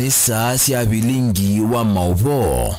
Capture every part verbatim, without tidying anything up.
Saa sya vilingi wa maũvoo.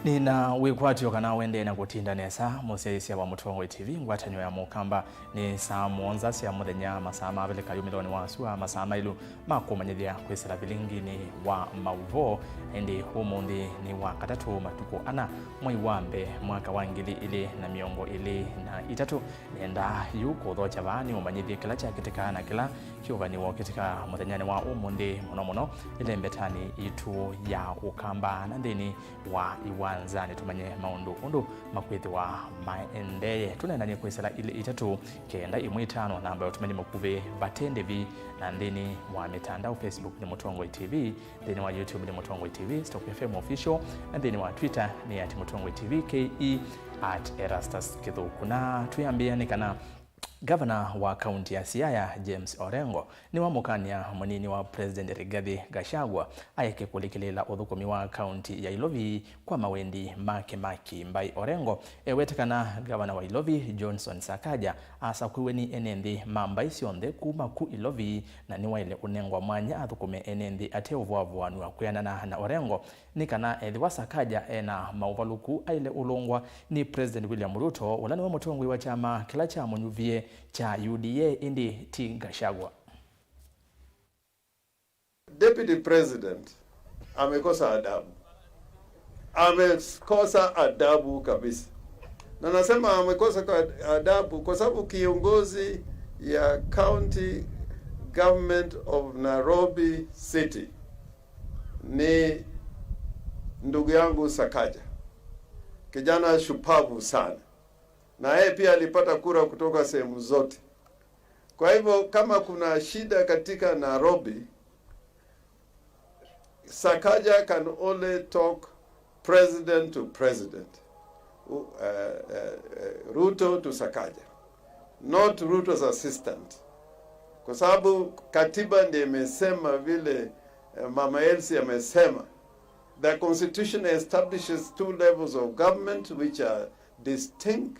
Nĩna wĩkwatyo kana wendee na kũtinda nesa, mũsyaĩĩsya wa Mũtongoi T V, ngwatanĩo ya Mũkamba. Nĩ saa mũonza sya mũthenya, masaa ma Avilika yumĩlonĩ wa sua, masaa maĩlu ma kũmanyĩthya kwĩsĩla vilinginĩ wa maũvoo. Ĩndĩ ũmũnthĩ nĩ wa katatũ, matukũ ana, mwei wa mbee, mwaka wa ngili ilĩ na mĩongo ĩlĩ na itatũ. Nĩenda yu kũthokya vaa nĩũmanyĩthye kĩla kyakĩtĩkaa na kĩla kĩũvaniwa ũkĩtĩka mũthenyanĩ wa ũmũnthĩ, mũno mũno ĩlembetanĩ itũ ya Ũkamba na nthĩnĩ wa iwanzanĩ, tũmanye maũndũ ũndũ makwĩthĩwa maendee. Tũneenany'e kwĩsĩla ilĩ itatũ kenda ĩmwe itano, namba ya ũtũmani mũkuvĩ vate ndĩvi, na nthĩnĩ wa mĩtandao, Facebook nĩ Mũtongoi T V, nthĩnĩ wa YouTube nĩ Mũtongoi T V, Stock F M Official, na nthĩnĩ wa Twitter nĩ at Mũtongoi T V K E, at Erastus Kĩthũku. Na twĩambĩĩa nĩ kana Gavana wa kaunti ya Siaya, James Orengo, nĩwamũkany'a mũnini wa President Rigathi Gachagua aeke kũlikĩlĩĩla ũthũkũmi wa kaunti ya Ilovi kwa mawendi make ma kĩmbaĩ. Orengo ewete kana gavana wa Ilovi, Johnson Sakaja, asakũiwe nĩ ene nthĩ ma mbaĩ syonthe kuma ku Ilovi, na nĩwaĩle ũnengwa mwanya athũkũme ene nthĩ ateũvoavoanw'a. Kwĩanana na Orengo, nĩ kana ethĩwa Sakaja ena maũvalũku, aĩle ũlũngwa nĩ President William Ruto, ũla nĩwe mũtongoi wa kyama kĩla kyamũnyuvie kya U D A, ĩndĩ ti Gachagua. Deputy President amekosa adabu. Amekosa adabu kabisa. Na nasema amekosa kwa adabu kwa sababu kiongozi ya County Government of Nairobi City ni ndugu yangu Sakaja, kijana shupavu sana, na yeye pia alipata kura kutoka sehemu zote. Kwa hivyo kama kuna shida katika Nairobi, Sakaja can only talk president to president, U- uh, uh, uh, Ruto to Sakaja, not Ruto's assistant, kwa sababu katiba ndio imesema vile, eh, Mama Elsie amesema, the constitution establishes two levels of government which are distinct,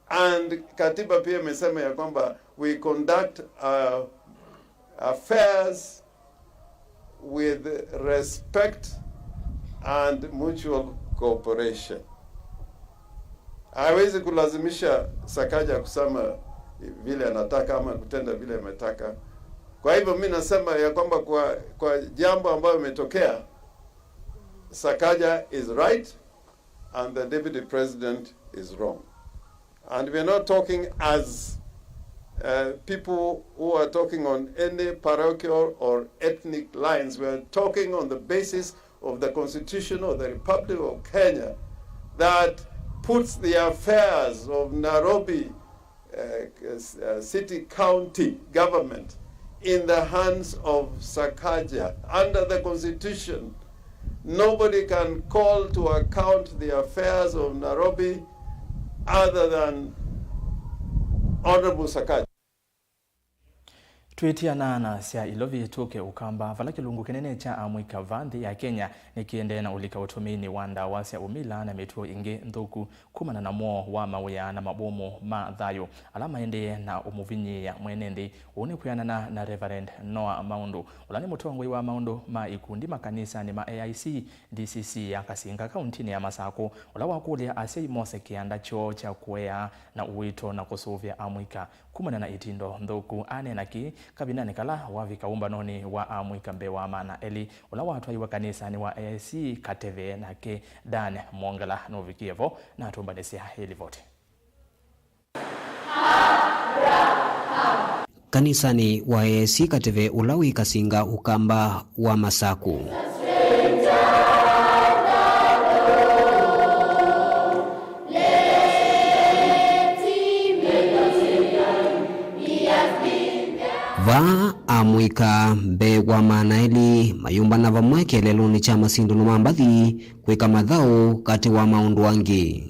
and katiba pia imesema ya kwamba we conduct our affairs with respect and mutual cooperation. Hawezi kulazimisha Sakaja kusema vile anataka ama kutenda vile ametaka. Kwa hivyo mi nasema ya kwamba kwa, kwa jambo ambayo imetokea, Sakaja is right and the deputy president is wrong. And we are not talking as, uh, people who are talking on any parochial or ethnic lines. We are talking on the basis of the Constitution of the Republic of Kenya that puts the affairs of Nairobi, uh, uh, city county government in the hands of Sakaja. Under the constitution, nobody can call to account the affairs of Nairobi other than Honorable Sakaja. Twĩtiana na sya Ilovi tũke Ũkamba, vala kĩlungu kĩnene kya amũika va nthĩ ya Kenya nĩkĩendee na ũlika ũtũmĩinĩ wa ndawa sya ũmila na mĩtuo ĩngĩ nthũku kumana na mwoo wa mawĩa na mabomu ma thayũ ala maendee na ũmũvinyĩĩa mwene nthĩ. Ũu nĩ kwĩanana na Reverend Noah Maũndũ, ũla nĩ mũtongoi wa maũndũ ma ikundi makanisanĩ ma A I C, D C C ya Kasinga, kauntinĩ ya Masakũ, ũla wakũlya asyai mose kĩanda kyoo kya kũea na ũito na kũsũvĩa amũika kumana na itindo nthũku. Aneena kĩĩ kavindanĩ kala wavika ũmbanonĩ wa amũika mbee wa maana elĩ ũla watwaiwe kanisanĩ wa A I C Kateve, nake Dan Mwongela nũvikie vo na atũmbanĩsya ĩlivoti. Kanisanĩ wa A I C Kateve ũla wĩ Kasinga, Ũkamba wa Masakũ. Vaa amũika mbee wa maana elĩ mayũmbana vamwe kĩeleelonĩ kya masindano ma mbathi kwĩka mathaũ katĩ wa maũndũ angĩ.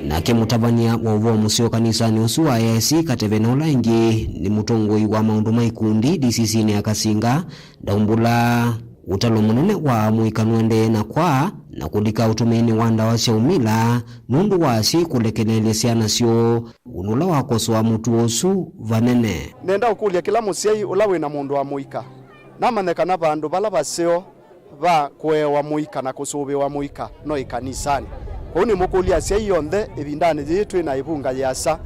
Nake mũtavany'a wa ũvoo mũseo kanisanĩ ũsu wa A I C Kateve na ũla ĩngĩ nĩ mũtongoi wa maũndũ ma ikundi D C C-nĩ ya Kasinga, Daumbula Ũtalo mũnene wa amũika nũendee na kwa na kũlika ũtũmĩĩnĩ wa ndawa sya ũmila nũndũ wa asyai kũlekeleelya syana syoo, ũndũ ũla wakosoa mũtuo ũsu vanene. Nenda ũkũlya kĩla mũsyai ũla wĩ na mũndũ wa mũika namanye kana vandũ vala vaseo va kũewa mũika na kũsũvĩwa mũika no ĩkanisanĩ. Kwoou nĩmũkũlya asyai onthe ĩvindanĩ yĩĩ twĩ na ĩvunga yĩasa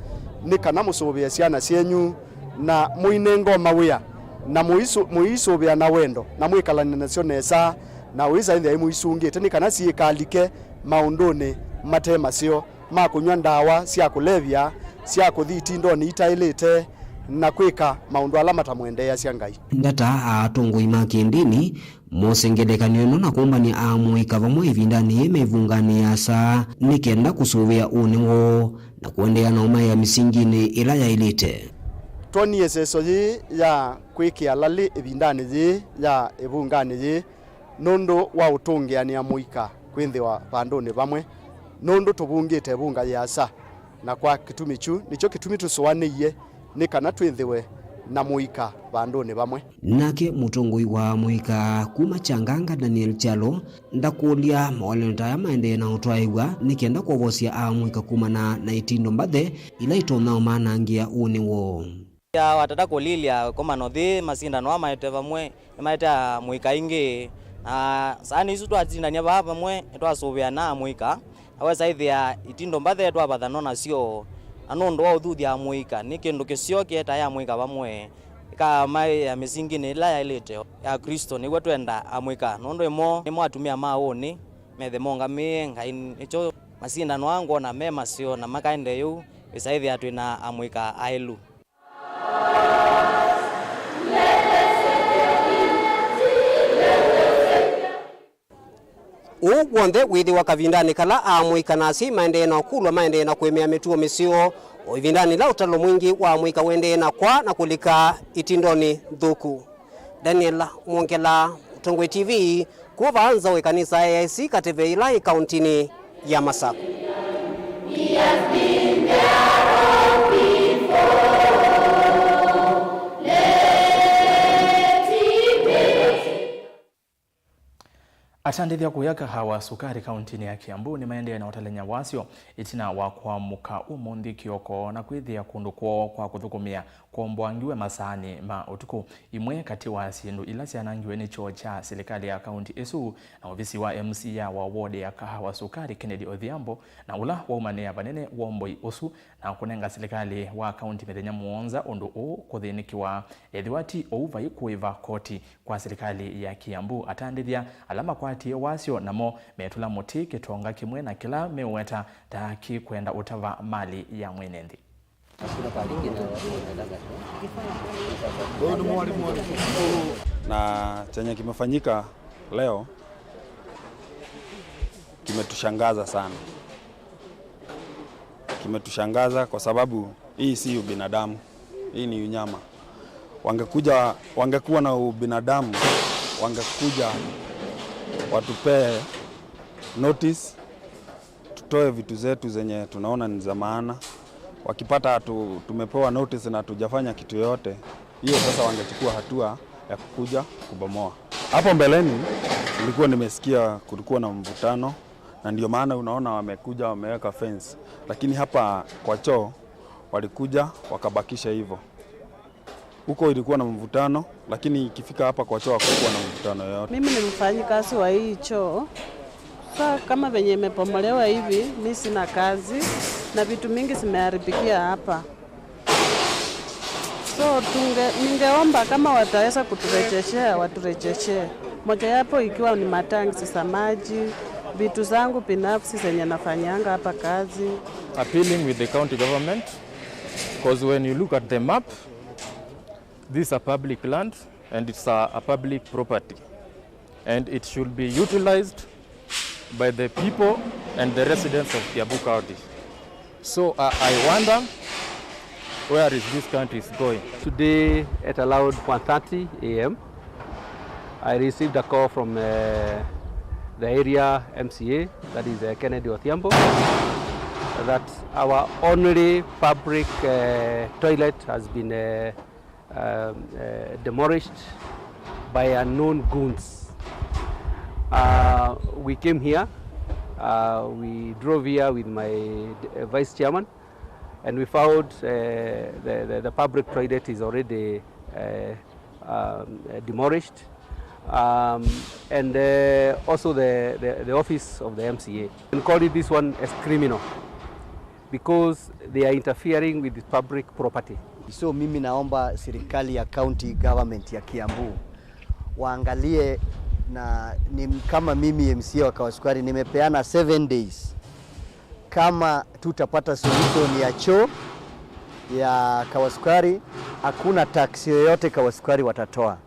nĩ kana mũsũvĩe syana syenyu na mũinengoma wĩa na mũisũ-, mũiisũvĩa na wendo na mwĩkalane nasyo nesa na ũisaĩthya imũisũngĩte nĩ kana siĩkalike maũndũnĩ mate maseo ma kũnyw'a ndawa sya kũlevya, sya kũthi itindonĩ itaĩlĩte, na kwĩka maũndũ ala matamwendeeasya Ngai. Ndata a atongoi ma kĩndini mose ngelekany'o ĩno na kũmbany'a amũika vamwe ĩvindanĩ yĩĩ me ĩvunganĩ yĩasa nĩ kenda kũsũvĩa ũnĩ woo na kũendeea na ũmaĩa mĩsinginĩ ĩla yaĩlĩte. Twonie ĩseso yĩĩ ya kwĩkĩa lalĩ ĩvindanĩ yĩĩ ya ĩvunganĩ yĩĩ nũndũ wa ũtũngĩanĩa mũika kwĩthĩwa vandũnĩ vamwe, nũndũ tũvungĩte ĩvunga yĩasa, na kwa kĩtumi kyu nĩkyo kĩtumi tũsũanĩie nĩ kana twĩthĩwe na mũika vandũnĩ vamwe. Nake mũtongoi wa amũika kuma Kyanganga, Daniel Kyalo, ndakũlya mawalĩano ta aya maendee na ũtwaĩw'a nĩ kenda kwovosya amũika kumana na itindo mbathe ila itonya ũmanangĩa ũnĩ woo. Ya watata kũlilya komano thi masindano aa maete vamwe, nĩmaete amũika aingĩ, na saani isu twatindania vaa vamwe nĩtwasũvĩana amũika, na wesa ĩthĩa itindo mbathe twavathanwa nasyo, na nũndũ wa ũthuthya amũika nĩ kĩndũ kĩseo kĩetae amũika vamwe, ĩkamaĩa mĩsinginĩ ĩla yaĩlĩte ya Kristo. Nĩw'o twenda amũika, nũndũ ĩmo nĩmo atumĩa ma ũnĩ, methe mongamĩe Ngai. Nĩkyo masindano aa ngwona me maseo na makaendee ũu, wesa ĩthĩa twĩ na amũika aĩlu. Ũu w'onthe wĩthĩwa kavindanĩ kala amũika na asyai maendee na ũkũlwa maendee na kũĩmĩa mĩtuo mĩseo, o ĩvindanĩ ĩla ũtalo mwingĩ wa amũika ũendee na kwa na kũlika itindonĩ nthũku. Daniel Mwongela, Mũtongoi T V, kuma vaa nza wa ĩkanisa ya A I C Kateve ĩla ĩ kauntinĩ ya Masaku. Atandĩthya kũya kahawa sukari kauntinĩ ya Kiambu nĩmaendee na ũtalany'a wasyo ĩtina wa kũamũka ũmũnthĩ kĩoko na kwĩthĩa kũndũ kwoo kwa kũthũkũmĩa kwomboangiwe masaanĩ ma ũtukũ. Imwe katĩ wa syĩndũ ila syanangiwe nĩ kyoo kya silikalĩ ya kaunti ĩsu na ovisi wa M C A wa ward ya Kahawa Sukari, Kennedy Odhiambo, na ũla waumanĩa vanene womboi ũsu na kũnenga silikalĩ wa kaunti mĩthenya mũonza ũndũ ũũ kũthĩnĩkĩwa, ethĩwa ti ũu vai kũĩva koti kwa silikalĩ ya Kiambu. Atandĩthya ala makwatie wasyo namo metũla mũtĩ kĩtonga kĩmwe na kĩla meũweta ta kĩkwenda ũtava mali ya mwene nthĩ. Na chenye kimefanyika leo kimetushangaza sana. Kimetushangaza kwa sababu hii si ubinadamu, hii ni unyama. Wangekuja, wangekuwa na ubinadamu, wangekuja watupee notice, tutoe vitu zetu zenye tunaona ni za maana. Wakipata tu, tumepewa notice na hatujafanya kitu yoyote, hiyo sasa wangechukua hatua ya kukuja kubomoa. Hapo mbeleni nilikuwa nimesikia kulikuwa na mvutano, na ndio maana unaona wamekuja wameweka fence, lakini hapa kwa choo walikuja wakabakisha hivyo. Huko ilikuwa na mvutano, lakini ikifika hapa kwa choo hakukuwa na mvutano yoyote. Mimi ni mfanyikazi wa hii choo. Sasa kama venye imepomolewa hivi, mi sina kazi na vitu mingi zimeharibikia hapa. So tunge, ningeomba kama wataweza kuturejeshea, waturejeshee. Mojawapo ikiwa ni matanks za maji, vitu zangu binafsi zenye nafanyanga hapa kazi. Appealing with the county government, 'cause when you look at the map, this is a public land and it's a, a public property, and it should be utilized by the people and the residents of Kiambu County. So, uh, I wonder where is this country is going. Today at around one thirty A M, I received a call from, uh, the area M C A, that is, uh, Kennedy Odhiambo, that our only public, uh, toilet has been, uh, um, uh, demolished by unknown goons. Uh, we came here, uh, we drove here with my, uh, vice chairman, and we found, uh, the, the, the public toilet is already, uh, um, uh, demolished, um, and, uh, also the, the, the office of the M C A. And call it this one as criminal because they are interfering with the public property. So mimi naomba serikali ya county government ya Kiambu waangalie, na ni, kama mimi M C A wa Kawasukari nimepeana seven days, kama tutapata solution ya choo ya Kawasukari, hakuna tax yoyote Kawasukari watatoa.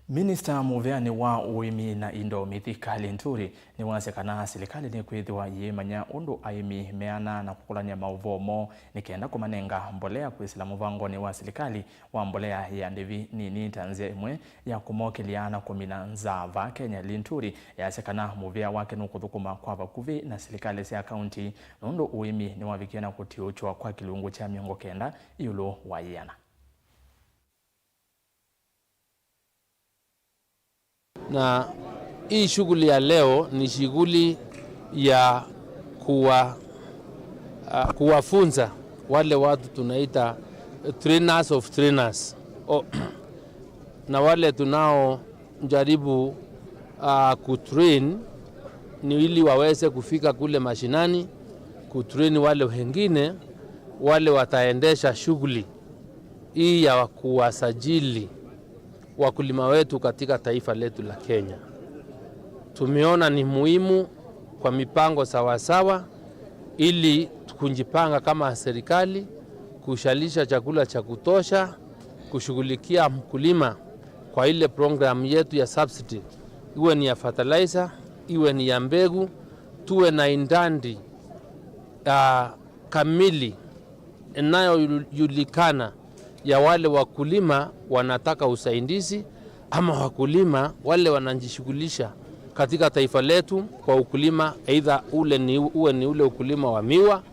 Minista mũvĩanĩ wa ũĩmi na indo, Mithika Linturi, nĩwasya kana silikalĩ nĩkwĩthĩwa yĩĩmanya ũndũ aĩmi meana na kũkũlany'a maũvoo moo nĩ kenda kũmanenga mbolea kwĩsĩla mũvangonĩ wa silikalĩ wa mbolea ya ndĩvi nini ta nzĩa ĩmwe ya kũmokĩlya na kũmina nzaa vaa Kenya. Linturi easya kana mũvĩa wake nũkũthũkũma kwa vakuvĩ na silikalĩ sya kaunti nũndũ ũĩmi nĩwavikie na kũtiũkywa kwa kĩlungu kya mĩongo kenda ĩũlũ wa yĩana. Na hii shughuli ya leo ni shughuli ya kuwa-, ah, kuwafunza wale watu tunaita trainers of trainers. O-, na wale tunaojaribu, ah, kutrain ni ili waweze kufika kule mashinani, kutrain wale wengine, wale wataendesha shughuli hii ya kuwasajili wakulima wetu katika taifa letu la Kenya. Tumeona ni muhimu kwa mipango sawasawa ili kujipanga kama serikali, kushalisha chakula cha kutosha, kushughulikia mkulima kwa ile program yetu ya subsidy, iwe ni ya fertilizer, iwe ni ya mbegu, tuwe na indandi, ah, kamili inayojulikana ya wale wakulima wanataka usaidizi ama wakulima wale wanajishughulisha katika taifa letu kwa ukulima, aidha ule ni, uwe ni ule ukulima wa miwa,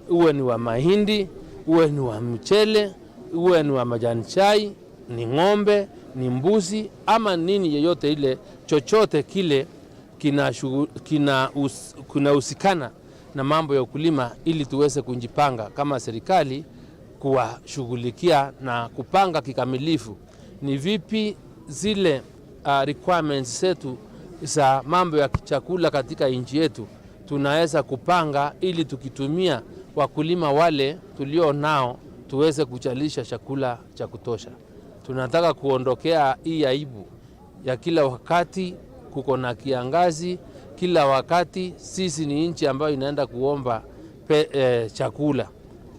uwe ni wa mahindi, uwe ni wa mchele, uwe ni wa majani chai, ni ng'ombe, ni mbuzi, ama nini yeyote ile, chochote kile kinashugu-, kina us-, kinahusikana na mambo ya ukulima, ili tuweze kujipanga kama serikali kuwashughulikia na kupanga kikamilifu ni vipi zile, ah, requirements zetu za mambo ya chakula katika nchi yetu tunaweza kupanga, ili tukitumia wakulima wale tulio nao tuweze kuzalisha chakula cha kutosha. Tunataka kuondokea hii aibu ya kila wakati kuko na kiangazi, kila wakati sisi ni nchi ambayo inaenda kuomba pe-, eh, chakula.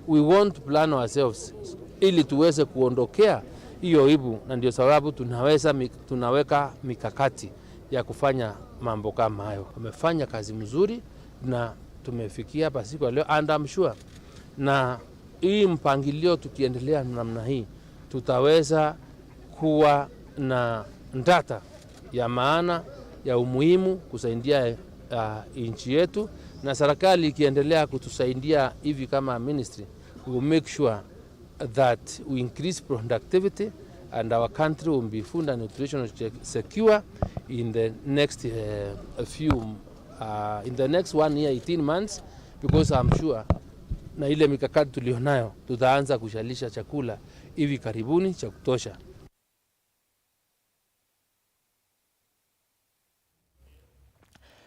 We want to plan ourselves ili tuweze kuondokea hiyo aibu, na ndio sababu tunaweza mi-, tunaweka mikakati ya kufanya mambo kama hayo. Wamefanya kazi mzuri na tumefikia hapa siku ya leo, and I'm sure na hii mpangilio tukiendelea namna hii, tutaweza kuwa na data ya maana, ya umuhimu kusaidia, ah, nchi yetu, na serikali ikiendelea kutusaidia hivi kama ministry, we will make sure that we increase productivity and our country will be food and nutritional sec-, secure in the next, eh, few, uh, in the next one year, eighteen months, because I'm sure na ile mikakati tulionayo, tutaanza kushalisha chakula hivi karibuni cha kutosha.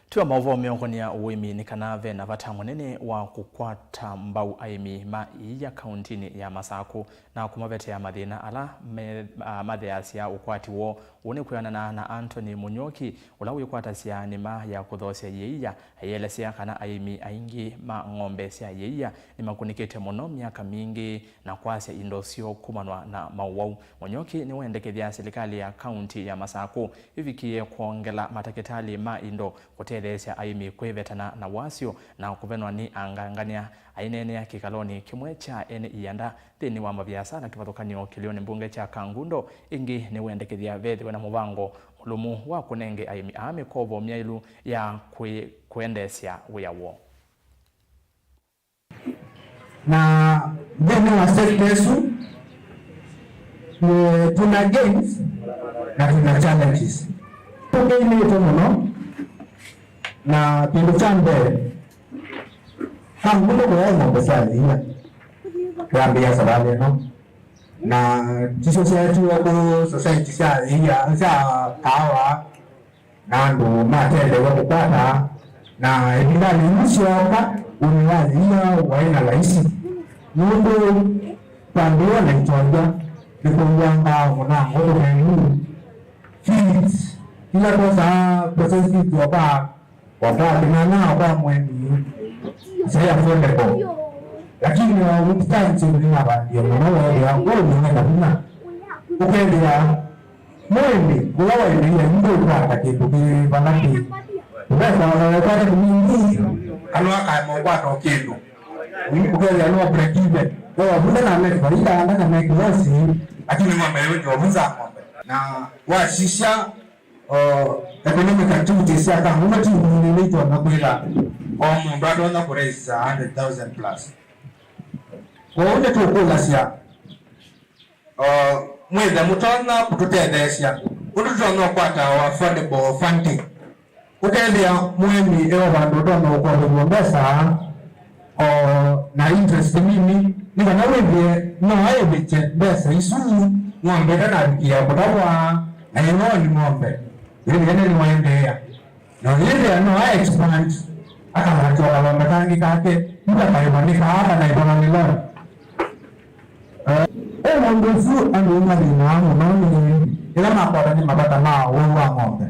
Twĩ o maũvoo meũkonĩa ũĩmi, nĩ kana ve na vata mũnene wa kũkwata mbau aĩmi ma iia kauntinĩ ya Masakũ na kũmavetea mathĩna ala me-, a, matheasya ũkwati woo. Ũu nĩ kwĩanana na Anthony Mũnyuoki, ũla wĩkwatasya nĩma ya kũthoosya iia, aielesya kana aĩmi aingĩ ma ng'ombe sya iia nĩmakunĩkĩte mũno myaka mingĩ na kwasya indo syoo kumanwa na maũwau. Mũnyuoki nĩwendekethya silikalĩ ya kaunti ya Masakũ ĩvikĩe kwongela matakĩtalĩ ma indo kũtetheesya aĩmi kwĩvetana na wasyo na kũvenwa nĩ angangania. Aineenea kĩkalonĩ kĩmwe kya ene ianda nthĩnĩ wa maviasala kĩvathũkany'o kĩlĩonĩ mbunge kya Kangundo, ĩngĩ nĩwendekethya vethĩwe na mũvango mũlũmu wa kũnenge aĩmi aa mĩkovo myaĩlu ya kwĩ-, kũendeesya wĩa woo. Na nthĩnĩ wa sector ĩsu, eh, tuna gains na twĩ na challenges. Tũkĩlĩte mũno, na kĩndũ kya mbee, kangũndũ kũyaĩ ng'ombe sya yĩia, twambĩĩa savalĩ ĩno, na tisyo syaetiwe kũ society sya yĩia, sya kaawa, na andũ matelewe kũkwata, na ĩvindanĩ yĩu syooka, ũnĩ wa yĩia waĩ na laisi, nũndũ twambĩĩwa na itony'a nĩkũw'angaa mũnango mũthelu, feeds, ila twosaa processed feeds o kwa, o kwa kĩnana, o kwa mũĩmi, syai affordable. Lakini o with time, syĩndũ nĩnavandie mũno, weethĩa ũnĩ wĩ na vinya, ũkethĩa mũĩmi ũla waĩlĩile ndũkwata kĩndũ kĩ vala kĩ. Ũvesa ũkwata kĩnini, kana akaema ũkwata o kĩndũ. Ũkethĩa no break even. Kwa vunda na make faida, anda na make loss, lakini ng'ombe ĩyo ndio vunza ng'ombe. Na wasisya, o, economic activities sya kangũndũ ti nini nĩ itonya kwĩtha o mũndũ atonya kũraise a hundred thousand plus. Kwoou nĩtũkũlasya, o, mwĩthe mũtonya kũtũtetheesya ũndũ tũtonya ũkwata o affordable funding. Ũkethĩa mũĩmi e o vandũ ũtonya ũkovew'a mbesa, o na interest nini, nĩ kana wĩthĩe no aĩvĩkye mbesa isu ng'ombe ĩtanavikĩa kũtavwa, na ĩno nĩ ng'ombe wĩthĩe nĩ nĩwaendeea, na wĩthĩa no a expand, akalatia kalombe kangĩ kake, yu kakaĩva nĩ kaa kana ĩvona nĩ loan. Eh, e maũndũ asu andũ nĩmathĩnaa mũno nĩ ĩla makwata nĩ mavata ma ũwau wa ng'ombe.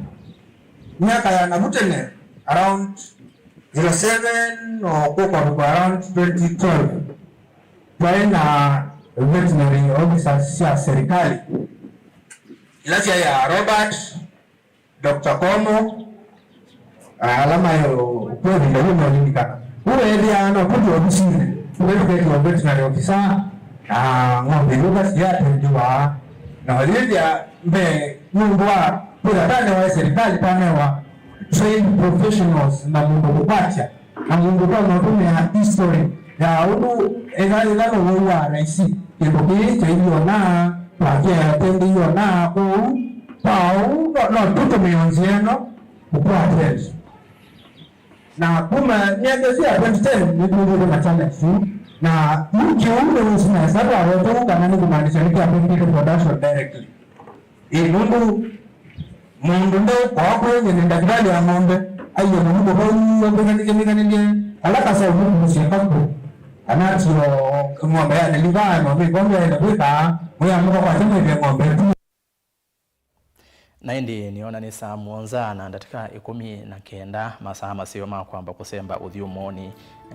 Myaka ya navu tene, around zero seven o kũkwa around twenty twelve, twaĩ na veterinary officers sya serikali ila syaĩ ya Robert, Doctor Komo, ah, ala maĩ kwĩ ĩvinda yĩu malilikana. Ũu weethĩaa no kũthi ovisinĩ, ũkethuketya veterinary officer, na ng'ombe iu ũkasiatendiwa, na wayĩthĩa mbee nũndũ wa kwĩtha tanewa serikali, tanewa trained professionals na mũndũ kũkwatya, na mũndũ ũtonya ũtũmĩa history ya ũndũ ĩla, ĩla nũwau wa raisi, kĩndũ kĩĩ kyailye ona, twakĩatendie ona, kwoou kwa ũu no, no tũtũmĩe nzĩa ĩno kũkwata ĩsu. Na kuma myaka ĩsu ya twenty ten nĩtwĩthĩte na challenge yu, na yu kĩu nĩ wĩsĩ nesa twawetwa kana nĩ kũmaanisha nĩ kĩ affected production directly. Ĩ, nũndũ mũndũ ndeũkoa kwĩ nyene ndakĩtalĩ ya ng'ombe, aiye mũnuko vau ũkĩkanĩkanĩkanĩlye, ala kasaũ mũkumusye kaku, kana tio ng'ombe ya deliver, ng'ombe ĩkombe yaenda kwĩka, mwĩamũka kwasya mwĩthĩe ng'ombe tu. Na ĩndĩ nĩona nĩ saa mũonza na ndatĩka ĩkũmi na kenda, masaa maseo ma kwamba kũsemba ũthyũmũonĩ.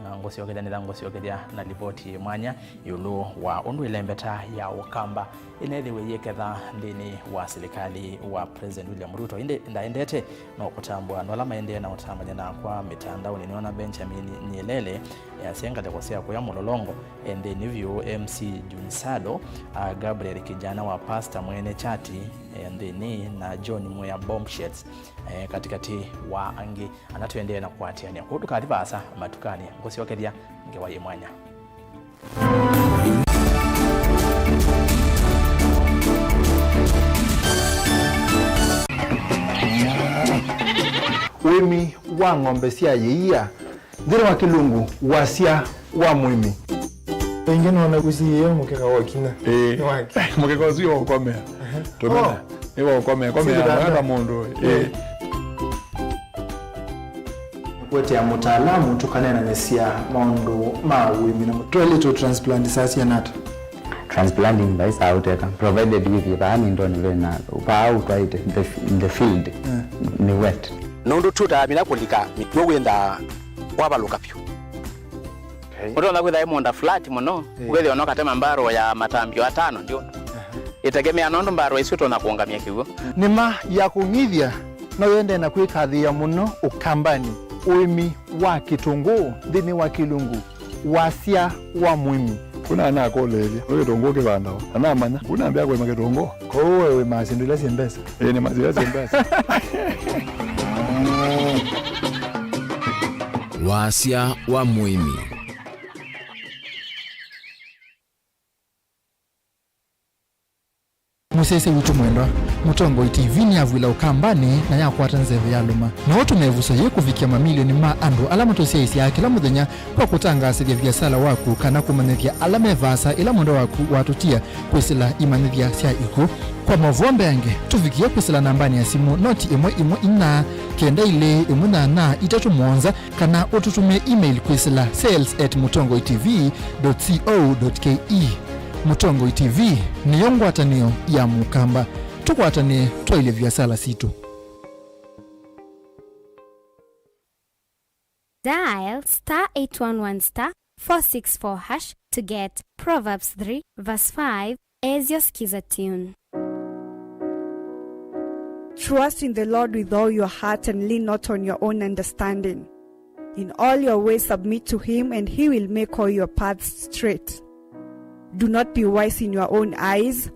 Na ngũsyokethya, nĩtha ngũsyokethya na livoti mwanya ĩũlũ wa ũndũ ĩlembeta ya Ũkamba ĩneethĩwe ĩyĩketha nthĩnĩ wa silikalĩ wa President William Ruto. Ĩndĩ ndaendete no kũtambũa andũ ala maendee na ũtambany'a nakwa mĩtandaonĩ. Nĩona Benjamin Nyelele easya ngalĩko sya kũya Mũlolongo e nthĩnĩ vyũ, M C June Salo, a, Gabriel Kijana wa Pastor Mwene Chati e nthĩnĩ, na John Mwea Bombshells e katĩkatĩ wa angĩ. Ana tũendee na kũatĩanĩa kũu, ndũkathi vaasa matukanĩ, ngũsyokethya ngewa yĩ mwanya. Ũĩmi wa ng'ombe sya yĩia nthĩnĩ wa kĩlungu wasya wa mũĩmi. Ĩngĩ nona kũsiĩĩa mũkeka wa kina. Ĩĩ. Nĩ wake. Mũkeka ũsu nĩ wa ũkomea. Tũmena. Oh. Nĩ wa ũkomea. Komea. Sivitanda. Mwaka mũndũ. Ĩĩ. Ĩĩ. Nĩkũetea mũtaalamu tũkaneenanĩsya maũndũ ma ũĩmi na mũtwaĩlĩtwe transplant saa siana ata? Transplanting vaisaa ũteka, provided wĩthĩe vaa nĩ ndonĩ ve na vaa ũtwaĩte the, the field, eh, nĩ wet. Nũndũ tũtaamina kũlika mĩkw'ũ wĩthaa wavalũka vyũ. Okay. Ũtonya kwĩtha ĩ mũũnda flat mũno, eh, ũkethĩa no katema mbarũ ya matambio atano ndio. Aha. Ĩtegemea nũndũ mbarũ isu ũtonya kũũngamya kĩw'ũ. Nĩma ya kũng'ithya no yendee na kwĩkathĩĩa mũno Ũkambanĩ, ũĩmi wa kĩtũngũũ nthĩnĩ wa kĩlungu wasya wa mũĩmi. Kuna anakũlĩĩlya, nĩ kĩtũngũũ kĩvandawa? Anamanya, kuna ambĩa kũĩma kĩtũngũũ. Kwoou we wĩmaa syĩndũ ila syĩ mbesa? Ĩĩ, nĩmaa syĩndũ ila syĩ mbesa. Wasya wa mũĩmi. Mũsyaĩĩsya witũ mwendwa, Mũtongoi T V nĩyavw'ĩla Ũkambanĩ na yakwata nzeve ya lũma. No ũtũme ĩvuso yĩĩ kũvikĩa mamilioni ma andũ ala matũsyaĩĩsyaa kĩla mũthenya kwa kũtangaasĩthya viasala waku kana kũmanyĩthya ala me vaasa ĩla mwendwa waku watũtia kwĩsĩla imanyĩthya sya ikw'ũ. Kwa maũvoo mbeange, tũvikĩe kwĩsĩla nambanĩ ya simũ noti ĩmwe ĩmwe inya kenda ilĩ ĩmwe nyanya itatũ mũonza, kana ũtũtũmĩe email kwĩsĩla sales at mũtongoi T V dot co dot K E. Mũtongoi T V nĩyo ngwatanĩo ya Mũkamba. Tũkwatanĩe twaĩlye viasala sitũ. Dial star eight one one star four six four hash to get Proverbs three verse five as your Skiza tune. Trust in the Lord with all your heart and lean not on your own understanding. In all your ways submit to him, and he will make all your paths straight. Do not be wise in your own eyes.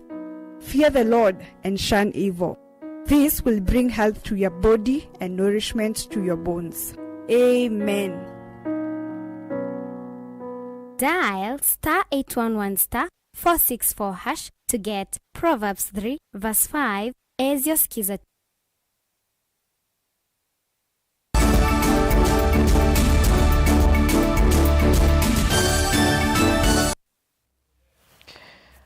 Fear the Lord and shun evil. This will bring health to your body and nourishment to your bones. Amen. Dial star eight one one star four six four hash to get Proverbs three verse five as your Skiza.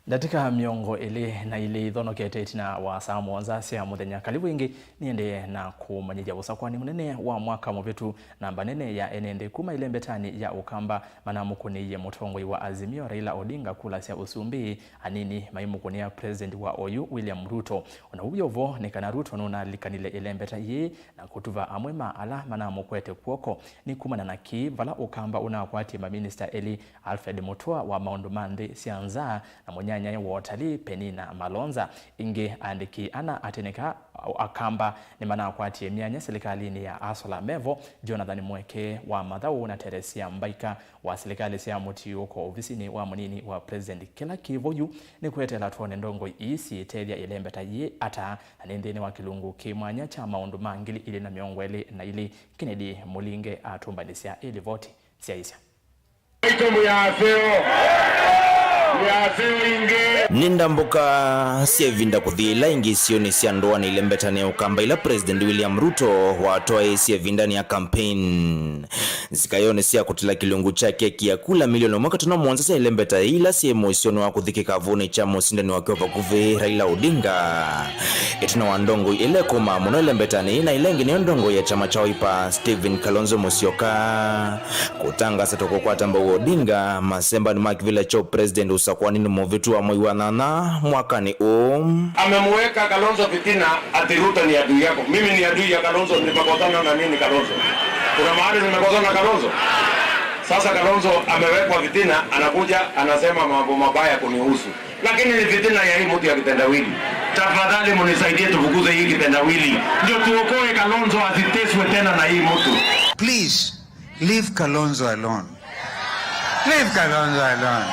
Ndatĩka mĩongo ĩlĩ na ilĩ ithonokete ĩtina wa saa mũonza sya mũthenya. Kalĩvu ĩngĩ, nĩendee na kũmanyĩthya ũsakũani mũnene wa mwaka mũvĩtu. Namba nene ya ene nthĩ kuma ĩlembetanĩ ya Ũkamba manamũkũnĩie mũtongoi wa Azimio Raila Odinga kula sya ũsumbĩ, anini maimũkũnĩa President wa oyu William Ruto. Ona ũu wĩ o vo, nĩ kana Ruto nũnalikanile ĩlembeta yĩĩ na kũtuva amwe ma ala manamũkwete kw'oko. Nĩ kumana na kĩĩ vala Ũkamba ũnakwatie maminista elĩ, Alfred Mutua wa maũndũ ma nthĩ sya nza na mũnyanyae wa ũtalii Penina Malonza. Ĩngĩ, aandĩki ana atĩnĩka Akamba nĩmanakwatie myanya silikalĩnĩ ya Asola mevo, Jonathan Mweke wa mathaũ na Teresia Mbaika wa silikalĩ sya mũtiũũko ovisinĩ wa mũnini wa President. Kĩla kĩ vo yu nĩ kweteela twone ndongoi ii syĩtethya ĩlembeta yĩĩ ata, na nĩ nthĩnĩ wa kĩlungu kĩ mwanya kya maũndũ ma ngili ilĩ na mĩongo ĩlĩ na ilĩ. Kennedy Mũlinge atũmbanĩsya ĩ livoti syaĩsya. Aitũ mũyaseo. Mũyaseo ingĩ. Nĩ ndambũka sya ĩvinda kũthi ĩla ĩngĩ isionĩ sya ndũanĩ ĩlembetanĩ ya Ũkamba ila President William Ruto watwaĩĩsye ĩvindanĩ ya campaign. Nzikayonĩ sya kũtila kĩlungu kya keki ya kula milioni ũmwe katano mũonza sya ĩlembeta ila syĩ mũisyonĩ wa kũthi kĩkavũnĩ kya mũsindani wake wa vakuvĩ, Raila Odinga. Ĩtina wa ndongoi ĩla ĩkũmaa mũno ĩlembetanĩ na ĩla ĩngĩ nĩyo ndongoi ya kyama kya Wiper, Stephen Kalonzo Musyoka, kũtangasa ta kũkwata mbau Odinga masembanĩ ma kĩvĩla kya president ũsakũaninĩ mũvĩtu wa mwei wa nyanya mwakanĩ ũũ. Amemweka Kalonzo fitina ati Ruto ni adui yako. Mimi ni adui ya Kalonzo, nimekosana na nini Kalonzo? Kuna mahali nimekosana na Kalonzo? Sasa Kalonzo amewekwa fitina, anakuja anasema mambo mabaya kunihusu. Lakini ni fitina ya hii mtu ya kitendawili. Tafadhali munisaidie tufukuze hii kitendawili. Ndio tuokoe Kalonzo asiteswe tena na hii mtu. Please, leave Kalonzo alone. Leave Kalonzo alone.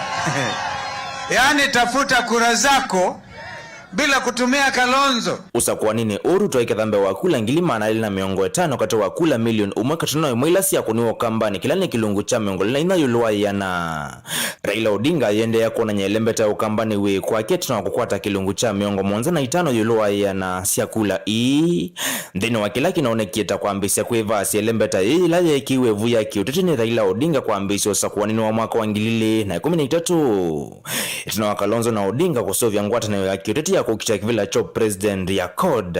Yaani, tafuta kura zako bila kutumia Kalonzo. Ũsakũaninĩ ũũ, Ruto aiketha mbee wa kula ngili maana elĩ na mĩongo ĩtano katĩ wa kula milioni ũmwe katano ĩmwe ila syakũniwe Ũkambanĩ, kĩla nĩ kĩlungu kya mĩongo ĩlĩ na inya ĩũlũ wa ĩana. Raila Odinga ayĩendeea kwonany'a ĩlembeta ya Ũkambanĩ wĩ kwake ĩtina wa kũkwata kĩlungu kya mĩongo mũonza na itano ĩũlũ wa ĩana sya kula ii, nthĩnĩ wa kĩla kĩnaonekie ta kwambĩĩsya kwĩvaasya ĩlembeta yĩĩ yĩla yeekĩiwe ĩvu ya kĩũteti nĩ Raila Odinga kwambĩĩsya ũsakũaninĩ wa mwaka wa ngili ilĩ na ĩkũmi na itatũ. Ĩtina wa Kalonzo na Odinga kũseũvya ngwatanĩo ya kĩũteti ya kũkita kĩvĩla kya president ya CORD,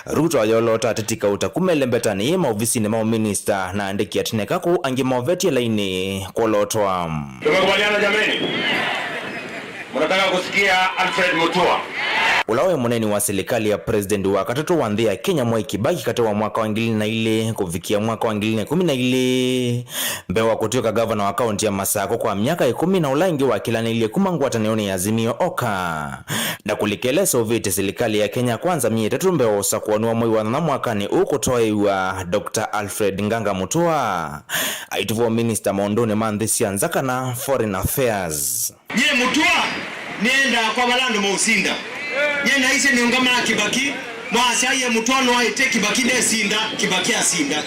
Ruto ayoloota ateti kauta kuma ĩlembetanĩ yĩ maovisinĩ ma ũminista na aandĩki atĩnĩka kũu angĩ movetye lainĩ kwolotwa. Tumekubaliana jameni? Mnataka kusikia Alfred Mutua? Ũla waĩ mũneeni wa silikalĩ ya president wa katatũ wa nthĩ ya Kenya, Mwai Kibaki, katĩ wa mwaka wa ngili na ilĩ kũvikĩa mwaka wa ngili na ĩkũmi na ilĩ, mbee wa kũtw'ĩka gavana wa kaunti ya Masako kwa myaka ĩkũmi na ũla ĩngĩ wakĩlanĩlye kuma ngwatanĩonĩ ya Azimio Oka. Na kũlika ĩla ĩseũvĩtye silikalĩ ya Kenya Kwanza myei ĩtatũ mbee wa ũsakũani wa mwei wa nyanya mwakanĩ ũũ kũtwaĩĩw'a, Doctor Alfred Nganga Mutua aitũvwa minista maũndũnĩ ma nthĩ sya nza kana foreign affairs. Nyie Mutua nĩendaa kwa vala andũ maũsinda. Nyie naisye nĩũngamaa Kibaki, mwasya ye Mutua nũaĩte Kibaki ndesinda, Kibaki asinda.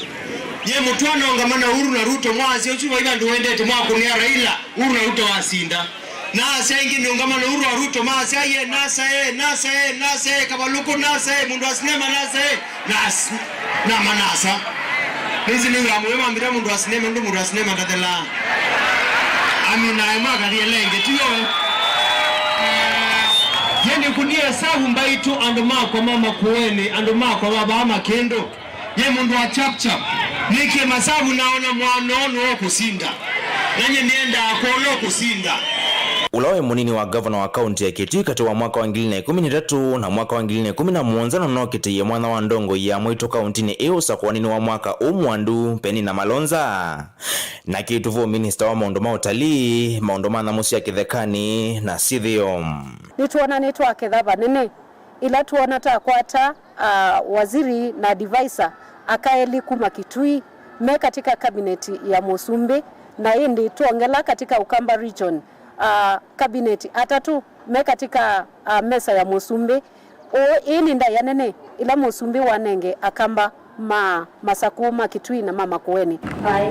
Nyie Mutua nũngamana Uhuru na Ruto, mwasya ũsu vai vandũ wendete mwakũnĩa Raila, Uhuru na Ruto wasinda. Nasya ĩngĩ nĩũngama lũu rwa Ruto, masya, "Ye, nasa, e, nasa, e, nasa, e, Kavaluku, nasa, e, mũndũ wa sinema, nasa, e, nas-, nama, nasa." Nĩsĩ nĩwamũĩ mambĩta mũndũ wa sinema, ũndũ mũndũ wa sinema ndathelaa. Amina, ĩmwe akathi elenge, tiyo? Ye nĩkunie savu mbaitũ, andũ makwa ma Makueni, andũ makwa ma vaa Makĩndũ. Ye mũndũ wa chap chap, nĩkie masavu naona mwana ũũ nĩwe ũkũsinda. Na nye nĩendaa kwona ũkũsinda. Ũla waĩ mũnini wa ngavana wa kaunti ya Kitui katĩ wa mwaka wa ngili na ĩkũmi na itatũ na mwaka wa ngili na ĩkũmi na mũonza nũnokĩtĩie mwanya wa ndongoi ya mwaitũ kauntinĩ ĩĩ ũsakũaninĩ wa mwaka ũũ mwandu, Penina Malonza. Na kĩtũvo minista wa maũndũ ma ũtalii, maũndũ ma nyamũ sya kĩthekanĩ na syĩthĩo. Nĩtwonanĩtwe aketha vanene. Ĩla twoona takwata, ah, waziri na advisor aka elĩ kuma Kitui me katika cabinet ya mũsumbĩ, na ĩndĩ twongela katika Ukamba region, ah, cabinet atatũ me katika, ah, mesa ya mũsumbĩ. Ũũ, ĩĩ nĩ ndaĩa nene ĩla mũsumbĩ wanenge Akamba ma Masakũ, ma Kitui na ma Makueni. Hi.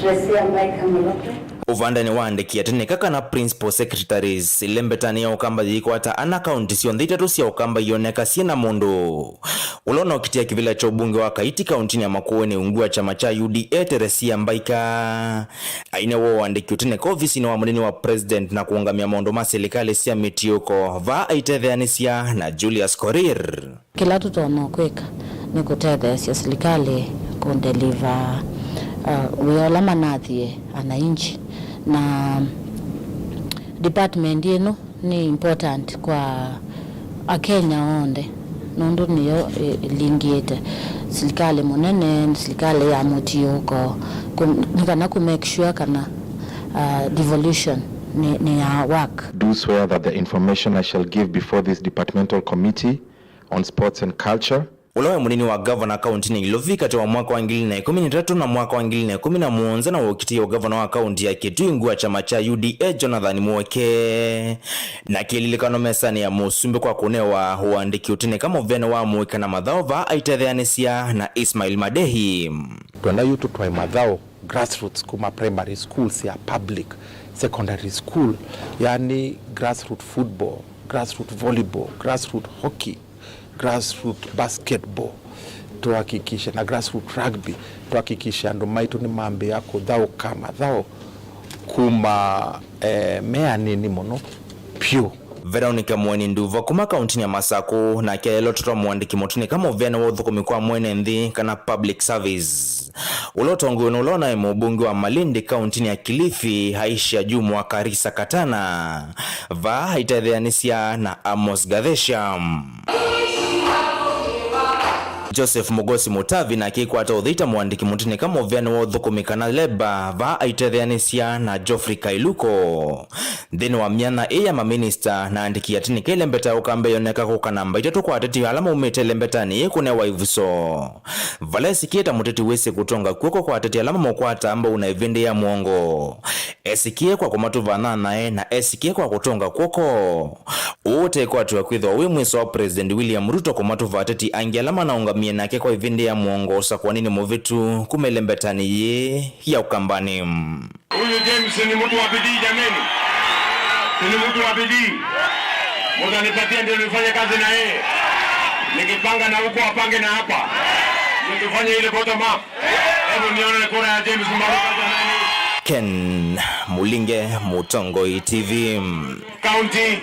Tresia Mbaika Molope. Ũvandanĩ wa andĩki atĩ nĩ ka kana principal secretaries, ĩlembetanĩ ya Ũkamba yĩikwata ana kaunti syonthe itatũ sya Ũkamba ioneka syĩ na mũndũ. Ũla ũnokĩtĩa kĩvĩla kya ũmbunge wa Kaiti kauntinĩ ya Makueni ungu wa kyama kya U D A, Teresia Mbaika, aine woo andĩki ũtene ka ovisinĩ wa mũnini wa president na kũũngamĩa maũndũ ma silikalĩ sya mĩtiũko, vaa aitetheanĩsya na Julius Korir. Kĩla tũtonya kwĩka nĩ kũtetheesya silikalĩ kũndeliva, uh, wĩa ũla manathiĩ anainchi. Na department ĩno nĩ important kwa Akenya onthe, nũndũ nĩyo ĩ-, ĩlingĩte silikalĩ mũnene, silikalĩ ya mũtiũko, kũ-, nĩ kana kũ make sure kana, uh, devolution nĩ, nĩ ya work. Do swear that the information I shall give before this departmental committee on sports and culture. Ũla waĩ mũnini wa ngavana kauntinĩ ya Ilovi katĩ wa mwaka wa ngili na ĩkũmi na itatũ na mwaka wa ngili na ĩkũmi na mũonza na wokĩtĩe ũngavana wa kaunti ya Kitui ungu wa kyama kya U D A, Jonathan Muoke. Na kĩlilikano mesanĩ ya mũsumbĩ kwa kũnewa ũandĩki ũtene ka mũvene wa mũika na mathaũ vaa aitetheanĩsya na Ismail Madehi. Twenda yu tũtwae mathaũ grassroots kuma primary schools ya public, secondary school, yani grassroot football, grassroot volleyball, grassroot hockey, grassroot basketball, tuhakikishe na grassroot rugby, tuhakikishe andũ maitũ nĩmambĩĩa kũthaũka mathaũ kuma, eh, me anini mũno vyũ. Veronica Mweni Nduva kuma kauntinĩ ya Masakũ, nake aelotwa mũandĩki mũtene ka mũvene wa ũthũkũmi kwa mwene nthĩ kana public service. Ũla ũtongoew'e nĩ ũla ũnaĩ mũmbunge wa Malindi kauntinĩ ya Kilifi, Aisha Jumwa Karisa Katana, vaa aitetheanĩsya na Amos Gathesha. Joseph Mugosi Mutavi nake aikwata ũthei ta mũandĩki mũtene ka mũvene wa ũthũkũmi kana leba, vaa aitetheanĩsya na Geoffrey Kailuko. Nthĩnĩ wa myanya ĩĩ ya maminista na andĩki atĩ nĩkĩ ĩlembeta ya Ũkamba ĩyoneka kũka namba itatũ kwa ateti ala maumĩte ĩlembetanĩ ĩĩ kũnewa ĩvuso. Vala esikie ta mũteti wĩsĩ kũtonga kw'oko kwa ateti ala mamũkwataa mbau na ĩvĩndĩ ya mũongo. Esikie kwa kũmatũva nyanya na esikie kwa kũtonga kw'oko. Ũũ ũtekwatĩwa kwĩthĩwa wĩ mwĩso wa President William Ruto kũmatũva ateti angĩ ala manaũngamie nake kwa ĩvĩndĩ ya mũongo ũsakũaninĩ mũvĩtu kuma ĩlembetanĩ yĩĩ ya Ũkambanĩ. Huyu James ni mtu wa bidii jameni. Si ni mtu wa bidii. Mtanipatia ndio nifanye kazi na yeye. Nikipanga na huko apange na hapa. Ndio tufanye ile bottom up. Hebu nione kura ya James Mbaruka jameni. Ken Mulinge, Mũtongoi T V. County.